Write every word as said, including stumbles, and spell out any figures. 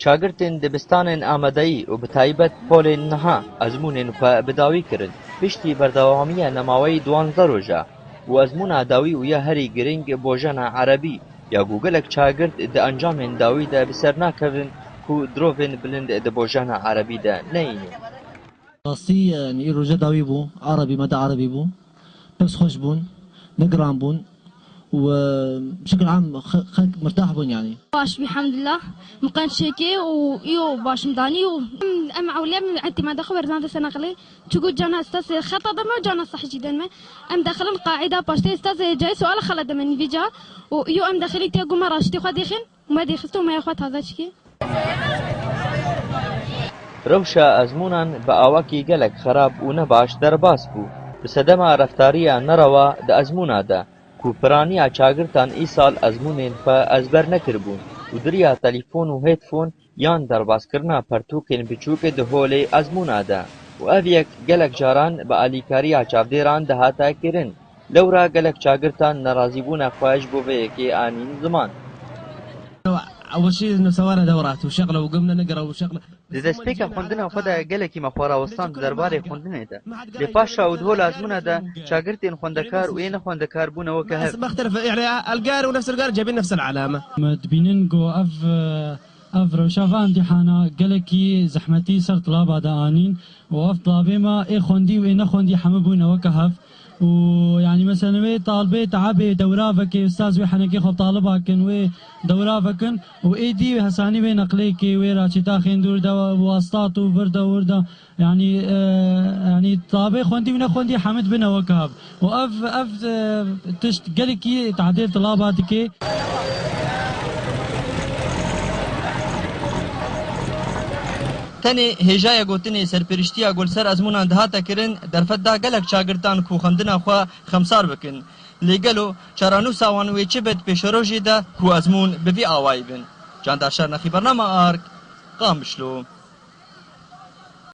Çagirtên dibistanên amadeyî û bi taybet polên niha ezmûnên xwe bi dawî kirin. Piştî berdewamiya nemaweyî duwanzdeh roja û ezmûna dawî û ya herî girîng bojana erebî ya ku gelek çagirt di encamên dawî de bi ser nakevin ku dirovên bilind di bojana erebî de neyînin. Rastî, e, îro roja dawî bû, erebî, mada erebî bû. Pir xweş bûn, ne giran bûn. Û, e, bişikil am xe-, xelk mirtah bûn yanî. Baş bî, elhamdulillah. Miqençekê û îyo başim danî û em, em ewlê em îtîmada xwe berzan destê naqilê. Çiku cana estas xeta de me, cana sah jî den me. Em dexilin qaîda paştê estas cayê suala xela de me nîvîca. Û îyo em dexilî tê guma raştê xwe dêxin. Me dêxist û me xwe taze çikî. Rewşa ezmûnan bi awakî gelek xerab û nebaş derbas bû. Bi sedema reftariya nerewa di ezmûna de, ku piraniya çagirtan îsal ezmûnên xwe ezber nekiribûn û di riya telîfon û hêtfon yan derbaskirina pertûkên biçûk di holê ezmûna de û ev yek gelek caran bi alîkariya çavdêran dihate kirin. Lewra gelek çagirtan nerazîbûna xwe ji bo vê yekê anîn ziman. أول شيء إنه سوانا دورات وشغلة وقمنا نقرأ وشغلة. Di destpêka xwendina xwe de gelekî me xwe rawestan di derbarê xwendinê de. Lê paşa û di hola ezmûna de çagirtên xwendekar û ê nexwendekar bûne weke hev. بختلف، يعني القاري ونفس القاري جايبين نفس العلامة. Me dibînin ku ev, ev rewşa van dîhana gelekî zehmetî ser tilaba de anîn û ev tilabê me ê xwendî û ê nexwendî hemû bûne weke hev. û, yanî, mesela, wê talibê teebê dewra veke, ustaz wê henekê xwe taliba kin, wê dewra vekin û êdî wê hesanî wê neqlê kê, wê raçîtaxên dûr de û astat û vir de wir de, yanî, e, yanî, talibê xwendî û nexwendî hemid bine wek hev. Û ev, ev, e, tişt gelekî tadêl tilaba dike. Tenê hêjaya gotinê serpêriştiya ku li ser ezmûnan dihate kirin, derfet da gelek çagirtan ku xwendina xwe xemsar bikin. Lê gelo çarenûsa wan wê çi be di pêşerojê de ku ezmûn bi vî awayî bin? Candar Şernexî, Bernama Ark, Qamişlo.